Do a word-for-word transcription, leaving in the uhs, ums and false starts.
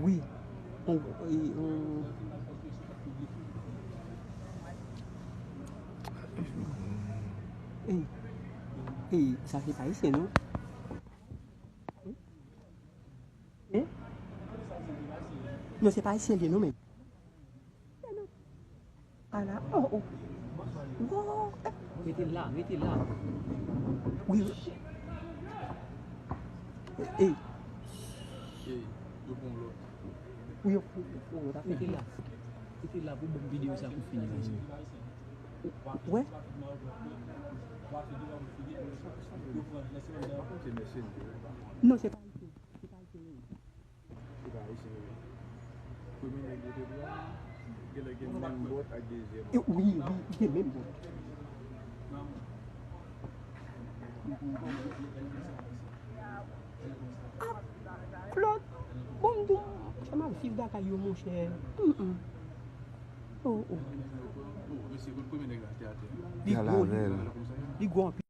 Wi. On, e, on, ey, ey, sa se pa ayisyen, non? Hein? Non, se pa ayisyen li ye, non, men. Ala, oh, oh. Wow, eh. Rete la, rete la. Wi, wi. Ey. Ey, yo pran lòt. Wi, yo pran lòt afè. Rete la. Rete la pou ban m videyo sa pou fini, mezanmi. Wè. Non, se pa ayisyen. Se pa ayisyen, non. Premye nèg yo te pran, genlè gen menm bòt ak dezyèm. E, wi, wi, gen menm bòt. Ah, Flòt, bon, m tou, fè m ap viv bagay yo, monchè. Mm, mm. Oh, oh. Li gwo, li, li gwo anpil.